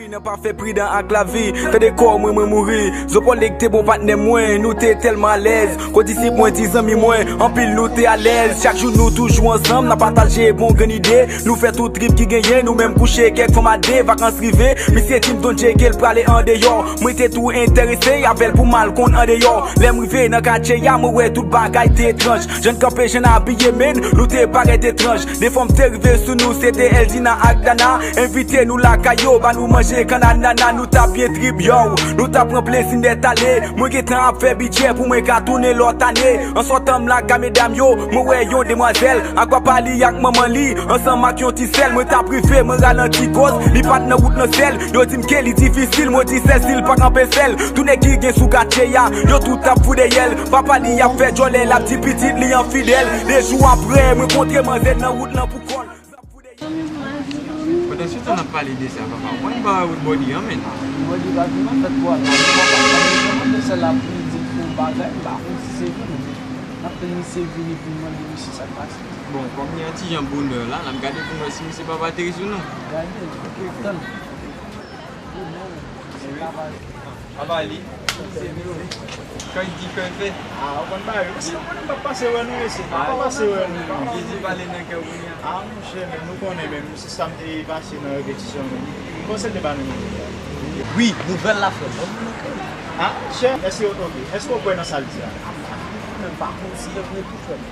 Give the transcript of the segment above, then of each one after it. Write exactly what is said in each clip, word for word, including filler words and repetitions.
Nan pa fè pridan ak lavi, tande kò mwen, mwen mouri. Zopòl nèg te bon patnè mwen, nou te tèlman alèz. Kondisip mwen di zanmi mwen, anpil nou te alèz. Chak jou nou toujou ansanm, n ap pataje bon grenn ide. Nou fè tout trip ki genyen, nou menm kouche kèk fanm a de. Vakans rive, misye di m Don Jay ke l prale andeyò. Mwen te tou enterese avè l pou m al konn andeyò. Lè m rive nan katye a, mwen wè tout bagay te etranj. Jan n kanpe, jan n abiye, menn, nou te parèt etranj. De fanm te rive sou nou, se te Eldina ak Dana. Envite nou lakay yo, ba nou manje kannanana, nou t ap byen trip, yo. Nou t ap pran plezi nèt ale. Mwen gentan ap fè bidjè pou mwen ka tounen lòt ane. An sòtan m lakay medam yo, mwen wè yon demwazèl ak papa li ak manman li, ansanm ak yon ti sèl. Mwen t ap rive, mwen ralanti koz, li pa t nan wout nan sèl. Yo di m ke li difisil, mwen di sèl si l pa kanpe sèl. Tout nèg ki gen sou katye a, yo tout ap fou dèyè l. Papa li ap fè djòlè, l ap di pitit li an fidèl. De jou apre, mwen kontre manzè nan wout lan pou kò l. Pandan se tan n ap pale de sa, papa, ou konn ba wout bòdi an, menn? Bòdi pa vin an fèt, bò la. Mwen pa konn sèl la pou li di l fè yon bagay, m pa konn si se vre, men n ap tann misye vini pou n mande misye sa k pase. Bon, kòm li an ti jan bonè la, n ap gade pou n wè si misye p ap ateri sou nou. Gade, n ap tann. Bonè, se travay. Papa li. Kan l di, kan l fè. Ah, ou konn bagay yo. Mesye, nou konnen m p ap pase wè nou, mesye. M p ap pase wè nou. Jezi pale nan kè w kounye a. Ah, monchè, men nou konnen, men se sa m te pase nan repetisyon, men m panse l te ba nou yon nouvèl. Wi, nouvèl la, frè m. Ah, monchè, èske, ok, èske w kwè nan sa l di a? Mwen pa konn si e vre tou, frè m.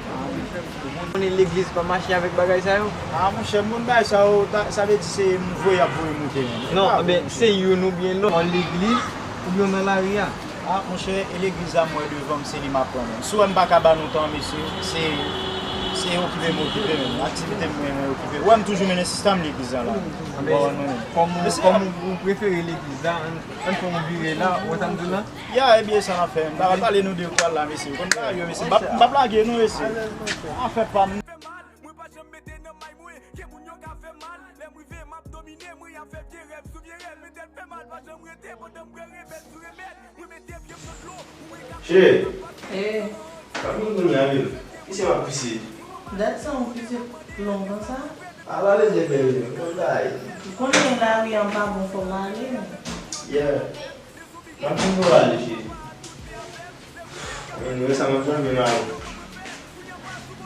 Ou konnen legliz pa mache avèk bagay sa yo? Ah, monchè, m konn bagay sa yo, ta- sa vle di se m voye y ap voye moute menm. Non, enben, se youn oubyen lòt, nan legliz oubyen nan lari a. Ah, monchè, e legliz la m wè devan m, se li m ap pran menm. Si w wè m pa ka ba nou tan, mesye, se, se okipe m okipe menm. Aktivite m mwen, mwen okipe. Ou wè m toujou mennen sistèm legliz la la. Enben, kòm ou, kòm ou prefere legliz la, ann, ann fè yon vire la, ou wè sa m di w la? Ya, ebyen, sa n ap fè? M pa pral pale nou de kwal la, mesye. Ou konn bagay yo, mesye. M p ap, m p ap lage nou, mesye. Afè pa m. Fè mal, mwen pa janm mete nan may mwen. Ke moun yo ka fè mal, lè m rive, m ap domine, mwen ap fè vye rèv sou vye rèv. Metèl fè mal, pa janm rete, pandan m pran remèd sou remèd. Mwen mete pye m nan dlo, pou mwen ka Cheri, m ap vin kounye a, wi. Kisa m ap pise? Dat sa w pise lontan sa? A, pa bezwen fè yo, m konn bagay. Ou konnen lari an pa bon, fò m ale, men. Yeah. M ap vin pou ale, cheri. Men, nou wè sa m ap janbe m ale.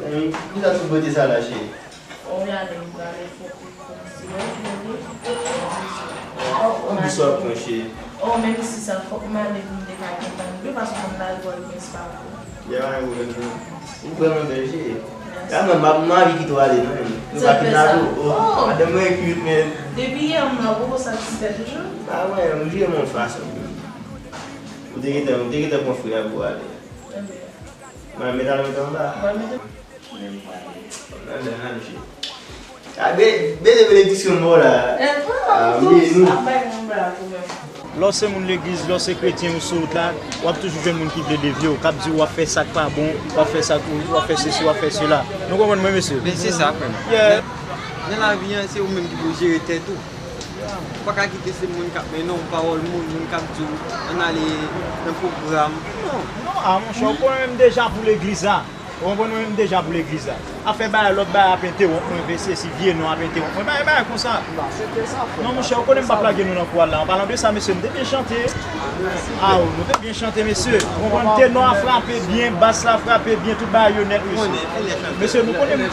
Men, kisa tout bote sa la, cheri? Ou ale, ou prale, fòk ou, fòk ou si lè ou vini. Fòk ou ale. Ou pran, cheri. Oh, men si sa, fòk m ale pou m te ka gentan rive, paske m nan lagòl, men se pa vre. Ya, ou vrèman bèl, cheri. Ya, men m ap, m anvi kite w ale, non, men. Nou pa kidnape w. Oh, madanm mwen cute, men. Depi yè, m la, ou poko satisfè toujou? A, mwen, m vire m yon fason. Ou te gentan, ou te gentan pran frè a pou ale. Enben. Mwen, met ale mete anba. Mwen, mete. Mwen, mwen, mwen, mwen, mwen. A, be-, bele benediksyon mò la. A, wi, nou. Lè w se moun legliz, lè w se kretyen, ou sou wout la, w ap toujou jwenn moun ki vle devye w, k ap di w w ap fè sa k pa bon, w ap fè sa, w ap fè sesi, w ap fè sela. Nou konprann mwen, mesye? Men se sa, frè m. Yeah. Nan, nan lavi a, se ou menm ki pou jere tèt ou. Ou pa ka kite se moun k ap mennen w, pawòl moun, moun k ap di w ann ale nan pwogram. Non. Non, a, monchè, ou konnen m deja pou legliz la. Ou konprann mwen, m deja pou legliz la. Afè bagay, lòt bagay ap entewonp mwen, vye sesi, vye non ap entewonp mwen. Bagay, bagay konsa. Non, monchè, ou konnen m p ap lage nou nan kwal la. An palan de sa, mesye, m te byen chante. A, nou te byen chante, mesye. Ou konprann, tenò a frape byen, bas la frape byen, tout bagay yo nèt, mesye. Mesye, nou konnen,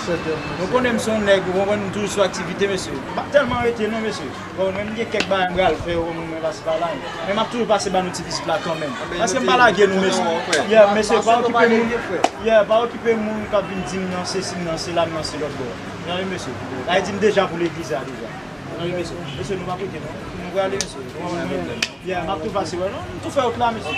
nou konnen m se yon nèg, ou konprann, m toujou sou aktivite, mesye. M p ap tèlman rete, non, mesye. Bon, mwen, m gen kèk bagay m pral fè, ou konprann, mwen pase pa la. Men m ap toujou pase ba nou ti vizit la kanmenm. Paske m pa lage nou, mesye. Yeah, mesye, pa okipe moun. Yeah, pa okipe moun k ap vin di m nan sesi, m nan sela, m nan se lòt bò. Tande, mesye. Sa vle di m deja pou legliz la, deja. Tande, mesye. Mesye, nou p ap rete, non. Nou prale, mesye. Yeah, m ap tou pase, wè, non. M tou fè wout la, mesye.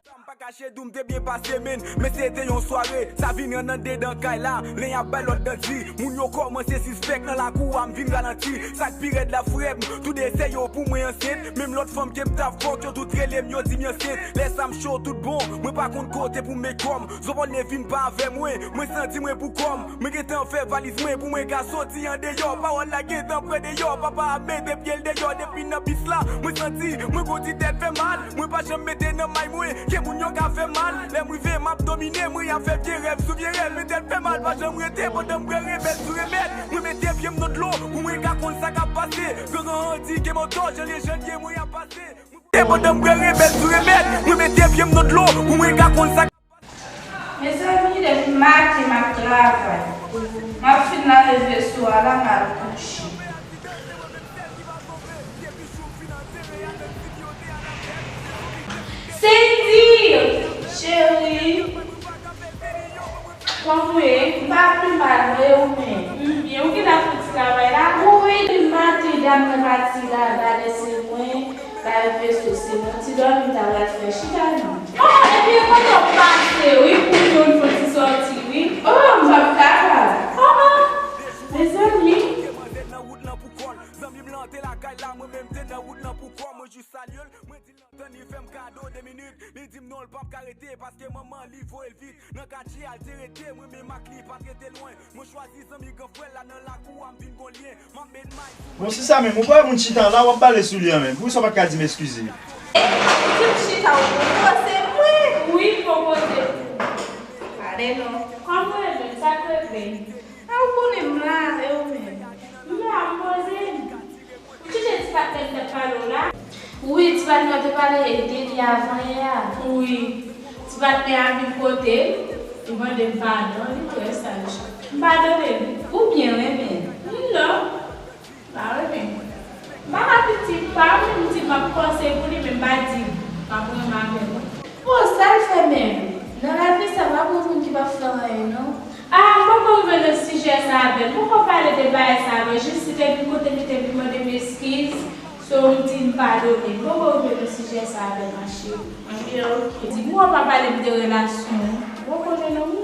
Sa m pa kache di w m te byen pase, men, men se te yon sware. Sa vin rann andedan kay la, len y ap bay lòt dan di. Moun yo kòmanse sispèk nan lakou a, m vin ralanti. Sa k pi rèd la, frè m, tou de se yo pou mwen ansent. Menm lòt fanm ke m t ap fòk, yo tout rele m, yo di m ansent. Lè sa m cho tout bon, mwen pa konn kote pou m met kò m. Zopòl ne vin pa avè mwen, mwen santi mwen pou kò m. Mwen gentan fè valiz mwen pou mwen ka soti andeyò. Pawòl la gentan prè deyò, papa ap mete pye l deyò. Depi nan bis la, mwen santi mwen gon ti tèt fè mal. Mwen pa janm mete nan may mwen ke moun yo Ka fè mal, lè m rive m ap domine, mwen ap fè vye rèv sou vye rèv, men tèt fè mal, pa janm rete, pandan m bwè remèd sou remèd, mwen mete pye m nan dlo, pou mwen ka konn sa k ap pase, gangan an di ke mò tò, jan lye jan lye, mwen ap pase, mwen mete pandan m bwè remèd sou remèd, mwen mete pye m nan dlo, pou mwen ka konn sa k ap pase. Mezanmi, depi maten m ap travay, m ap fin lave veso a la, m al kouche. Cindy! Cheri! Kòman w ye? M pa pi mal non, e ou menm? M byen. Ou genlè ap fè ti travay la? Wi, depi maten dam nan pati la, ba lese mwen, ba yo veso, se yon ti dòmi m ta pral fè, chita non. Oh, epi e kote w pase wi, pou w jwenn fon ti sòti wi. Oh, m p ap kapab. Oh, oh. Mezanmi. Zanmi m lan te lakay la, mwen menm te nan wout lan pou kò, mwen jis salye l, mwen di l nan tann li fè m kado de minit, li di m non l p ap ka rete paske manman li voye l vit nan katye al te rete, mwen menm ak li pa t rete lwen, mwen chwazi zanmi gran frè l la nan lakou a m vin gon lyen, m ap met may sou. Bon, si sa menm, ou pa wè moun chita la, w ap bale sou li an menm, poukisa w pa t ka di m eskize? Di m chita ou pou koze mwen. Wi, m poko koze pou ou. Pale non. Kòman w ye menm, sa k regle? A, ou konnen m la, e ou menm? M la, m poze m. Ou sonje ti patnè m t ap pale w la? Wi, ti patnè w te pale de li avan yè a. Wi. Ti patnè a vin kote m, li mande m padon, li trè saj. M padone li. Ou byen renmen l? Non. M pa renmen l. M pa ka piti pa m, m di m ap panse pou li, men m pa di m ap renmen avè l non. Bon, sa l fè menm? Nan lavi sa, pa gen moun ki p ap fè anyen non. Ah, m poko rive nan sijè sa avè l, m poko pale de bagay sa avè l, jis li te vin kote m, li te vin mande m eskiz, so m di m padone, m poko rive nan sijè sa avè l, ma chérie. Ebyen, oke. Di m ou pa pale m de relasyon, ou konnen non.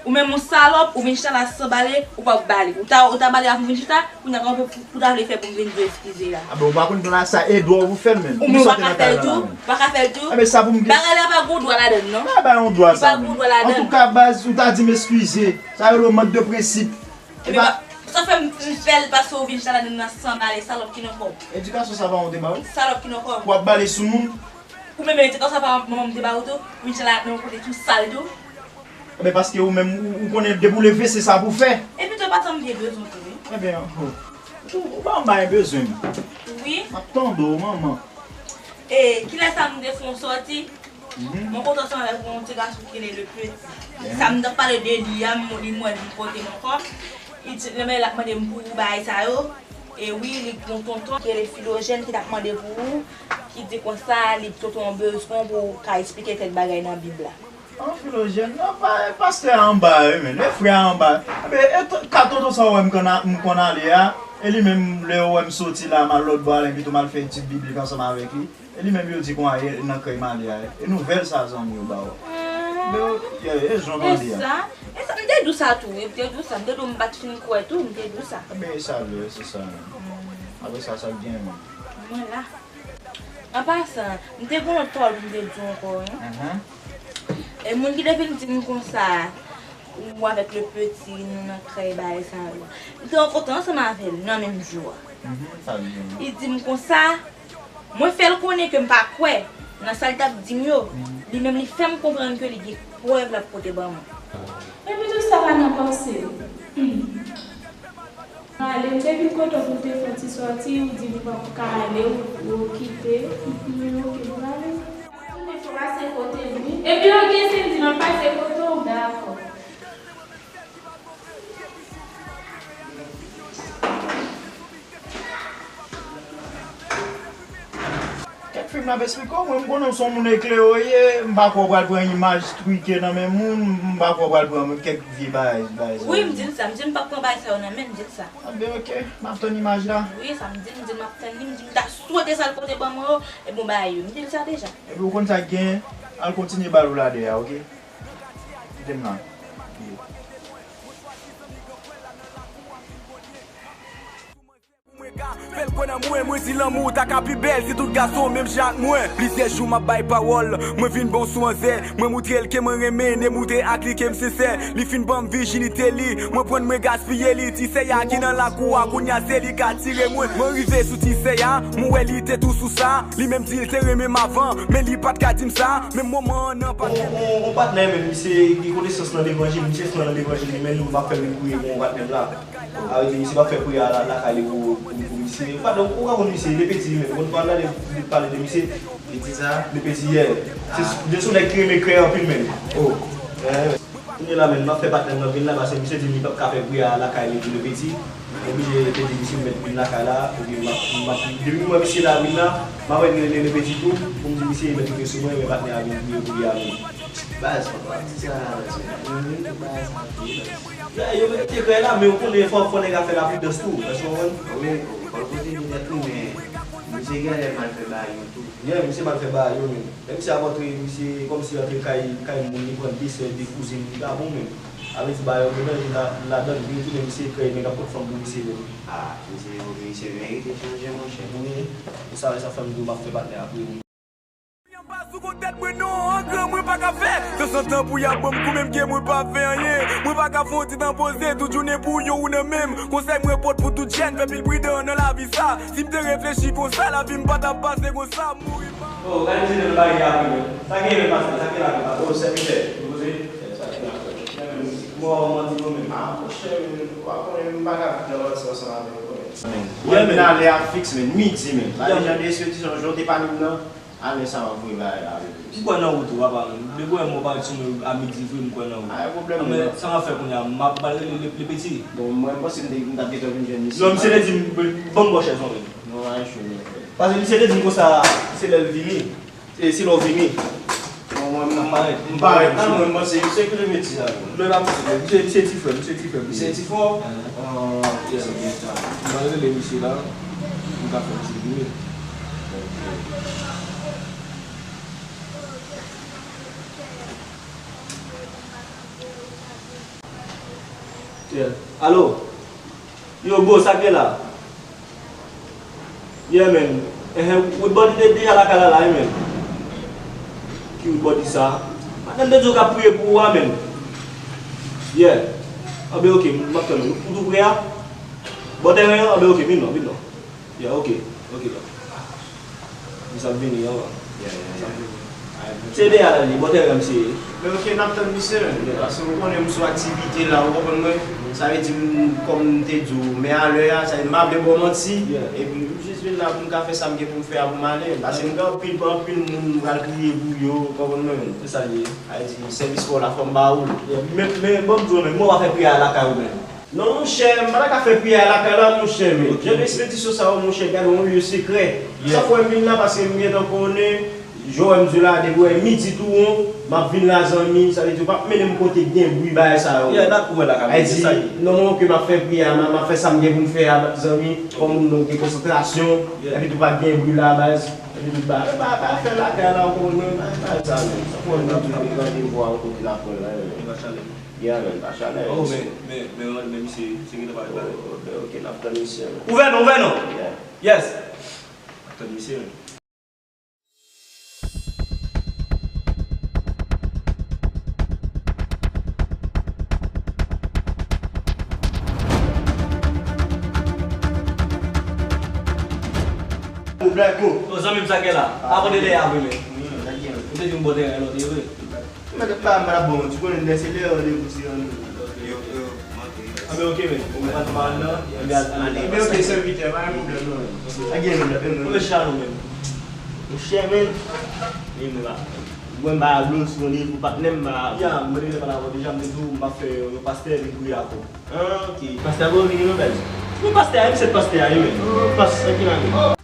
Ou menm ou salòp, ou vin chita la san bale, ou p ap bale. Ou ta, ou ta bale avan m vin chita, kounye a kòman pou, pou ta vle fè pou m vin di w eskize a? A ben, ou pa konn plan sa, e dwa w pou fè l menm. Ou menm ou pa ka fè l tou? Ou pa ka fè l tou? A ben, sa pou m gen. Bagay la pa gon dwa ladann non. Pa bay yon dwa sa menm. Antouka, baz, ou ta di m eskize. Sa yo rele mank de prensip. Ebyen, sa fè m, m fè l paske ou vin chita ladann nan san bale, salòp ki nan kò w. Edikasyon sa pa yon deba wi. Salòp ki nan kò w. Pou w ap bale sou moun. Ou menm edikasyon sa pa manman m te ba ou tou, ou vin chita la nan yon kote tou sal tou. Ebyen, paske ou menm, ou, ou konnen depi w leve, se sa pou w fè. Epi tou, pa janm gen bezwen tou, wi. Ebyen, oh. Ou, ou pa janm bay bezwen m. Wi. M ap tande w, manman. E, kilè sa nou te fè yon sòti? Mhm. Mwen kontan ansanm avèk yon ti gason ki rele Le Petit. Yeah. Sa m t ap pale de li a, m, li mwen li pote m ankò. Li di, lè men l ap mande m pou bagay sa yo. E wi, li gon tonton ki rele Filojèn ki t ap mande pou ou, ki di konsa, li tonton bezwen pou w ka eksplike kèk bagay nan Bib la. An, Filojèn, non, pa, pastè a anba, wi, men, le frè a anba. Ebyen, e t-, ka tonton sa w wè m konn a, m konn ale a, e li menm, lè yo wè m soti la, m al lòt bò a, l envite m al fè etid biblik ansanm avèk li. E li menm yo di konsa, e nan krèy m ale a, e nouvèl sa zanmi yo ba w. Mhm. Men, e, e jan m ale a. E sa, e sa, m te di w sa tou, wi, m te di w sa, m te di w m pa t fin kwè tou, m te di w sa. Ebyen, e sa vre, se sa menm. Mhm. Apre sa, sa k gen menm? Mwen la. An pasan, m te gen yon lòt pawòl pou m te di w ankò, wi. Mhm. E moun ki te vin di m konsa, ou avèk Le Petit, nou nan krèy bagay sa yo. M te rankontre ansanm avè l nan menm jou a. Mhm, sa l di w? Li di m konsa, mwen fè l konnen ke m pa kwè nan sa l t ap di m yo. Mhm. Li menm li fè m konprann ke li gen prèv l ap pote ban mwen. Epi tou sa pa nan panse. Hmm. Ale, m te vin kote w pou m te fè yon ti sòti, ou di m ou p ap ka ale, ou, ou okipe. M di, oke, m prale. Tounen fò pase kote m, wi. Epi, oke, si m di m ap pase kote w, dakò. Kèk fi m ap esplike w, mwen, m konnen w se yon moun eklere w ye, m pa kwè w pral pran imaj trike nan men moun, m pa kwè w pral pran kèk vye bagay, bagay sa yo. Wi, m di l sa, m di l m p ap pran bagay sa yo nan men l, m di l sa. Anben, oke, m ap tann imaj la. Wi, sa m di l, m di l m ap tann li, m di l m ta swete sa l pote ban mwen yo, e bon bagay yo, m di l sa deja. Epi w konn sa k genyen, al kontinye bal ou la dèyè, oke? Kite m la. Pou mwen ka fè l Kwè nan mwen, mwen di lanmou ta ka pi bèl si tout gason menm jan ak mwen. Plizyè jou m ap bay pawòl, mwen vin bon sou manzè. Mwen moutre l ke mwen renmen, e moutre ak li ke m sensè. Li fin ban m vijinite li, mwen pran mwen gaspiye li. Ti sèy a ki nan lakou a, kounye a se li k atire mwen. Mwen rive sou ti sèy a, mwen wè li te tou sou sa. Li menm di l te renmen m avan, men li pa t ka di m sa. Menm moman an nan pa t. On, on, on patnè menm, misye gen konesans nan levanjil, misye fran nan levanjil li menm, m ap fè l vin priye pou on patnè m la. A vle di, misye p ap fè priyè a la, lakay li pou, pou, pou misye. Ou pa, ou ka konn misye, Lepeti li menm. Ou konn pale de, pale de misye? Lepeti sa? Lepeti, yeah. Se, se yon nèg ki renmen krèy anpil menm. Oh. Eh, kounye la menm, m ap fè patnè m nan vin la, paske misye di m li p ap ka fè priyè a lakay li pou Lepeti. M oblije te di misye m mèt vin lakay la, epi m ap, m ap, depi m wè misye la vin la, m ap rele Lepeti tou, pou m di misye mèt rive sou mwen, men patnè a vin priye pou li a menm. Baz, papa, ti sa, ti sa. Mwen menm, baz, mwen menm. Ya, yo mete krèy la, men ou konnen fò, fò nèg la fè lapidans tou, èske w konprann? Wi, bòl kote li nèt wi, men misye genlè mal fè bagay yo tou. Yeah, misye mal fè bagay yo, men. Menm si ap antre, misye kòmsi antre kay, kay moun, li pran de sè, de kouzin, li pa bon, men. A vle di, bagay yo melanje la, ladan l, li tounen misye krèy, nèg ap pot fanm pou misye, men. Ah, misye, misye merite chanje, monchè. Wi, e sa, e sa fè m di w m ap fè patnè apre. Anba sou kou tèt mwen non, an gran mwen pa ka fè. Tanzantan pou y ap ban m kou menm ke mwen pa fè anyen. Mwen pa ka fè yon ti tan poze tout jounen pou yon ou nan men m. Konsèy mwen pot pou tout jèn, fè pil pridan nan lavi sa. Si m te reflechi konsa, lavi m pa t ap pase konsa, m mouri pa. Oh, gade ti nèg bagay a wi menm. Sa gen menm pase, sa gen la menm pase. Oh, sèvitè. Poze. Sa gen la. Mò, mò di nou menm. Ah, monchè, men, w ap konnen m pa ka viv nan manti ansanm avè w, konnen. Mwen vin ale a fiks, men, midi, men. Bagay jan de espiritisyon, jan w te pale m nan. Alè sa w ap voye bagay la avè m. M kwè nan ou tou, papa, men. Depi w wè m parèt sou mwen a midi vre, m kwè nan ou. Ah, pwoblèm. Ah, men sa m ap fè kounye a, m ap ba l rele Lepeti. Bon, mwen, m panse m te, m t ap gentan vin jwenn misye. Non, misye te di m, ban m bò chèz non, men. Non, pa gen cho, non, frè. Paske misye te di m konsa, se lè l vini. E se lè w vini. Bon, mwen, m, m parèt. M parèt. Ah, mwen, m panse, se kilomèt sa. Non, e pa misye, misye, misye ti frè, misye ti frè. Misye ti frè? Ah, yeah. M pral rele misye la. M ka fè misye vini. Yeah. Alo? Yo, bro, sa k gen la? Yeah, man. Ehe, Woodbody de-, deja lakay la la, wi, man. Ki Woodbody sa? Madanm te di w k ap priye pou ou a, man. Yeah. Anben, ok, m ap tann ou. Ou tou pre a? Bò tèren an? Anben, ok, vin non, vin non. Yeah, ok, ok, bro. Misye ap vini, yo. Yeah, yeah, yeah. Se de a la li, bò tèren misye ye. Men ok, n ap tann misye, men. Yeah. Paske ou konnen m sou aktivite la, ou konprann mwen? Sa vle di, m, kòm m te di w, men alè a, sa vle di m pa vle ba w manti. Yeah. Epi m jis vin la pou m ka fè sa m gen pou m fè a pou m ale. Paske m gen anpil, anpil moun m pral priye pou yo, ou konprann mwen? Se sa l ye. Sa vle di, sèvis pa w la, fò m ba ou l. Yeah. Men, men, ban m di w, men, mwen pa fè priyè a lakay ou, men. Non, monchè, m pa ta ka fè priyè a lakay la, monchè, men. Ok. Jan de espiritisyon sa yo, monchè, gade yon lye sekrè. Yeah. Sa fè m vin la, paske m gentan konnen, jan w wè m di w la, depi w wè midi tou won, m ap vin la, zanmi, sa vle di, w p ap mennen m kote k gen bri bagay sa yo. Yeah, dat ou wè lakay mwen, se sa ye. Non, non, ke m ap fè priyè a, m ap, m ap fè sa m gen pou m fè a, zanmi, kòm moun nan gen konsantrasyon, yeah, epi tou pa t gen bri la, baz, epi tout bagay, pa, pa fè lakay la, w konprann mwen, pa, pa sa, non. Sa fè m vin la, tou randevou a yon kote la, frè, la, yeah, men, pa chalè. Oh, men, men, men, men, misye, misye gentan pale bagay. Oh, ok, ok, n ap tann misye, men. Ouvè non, ouvè non. Yeah. Yes. N ap tann misye, men. Ou Black Mo. Oh, zanmi m, sa k gen la? Avan de lè a vre, men. Ou te di m bò tèren lòt, e vre? Mwen pa, mwen ap bon, ti konnen lè se lè randevou se randevou. Yo, yo, manke. Anben, ok, men. Ou pa t mal, non? Anben, ok, sèvitè, pa gen pwoblèm, non. A gen pwoblèm, non. Mwen chè nou menm. Monchè, men. Li menm la. Mwen ba dlo sou randevou patnè m ba. Ya, mwen te gentan pale avè w deja, m te di w m ap fè yon pastè vin priye avè w. Ah, ok. Pastè a vin non, baz. Mwen pastè a, se pastè a, wi, men. Oh, pastè ki la, men.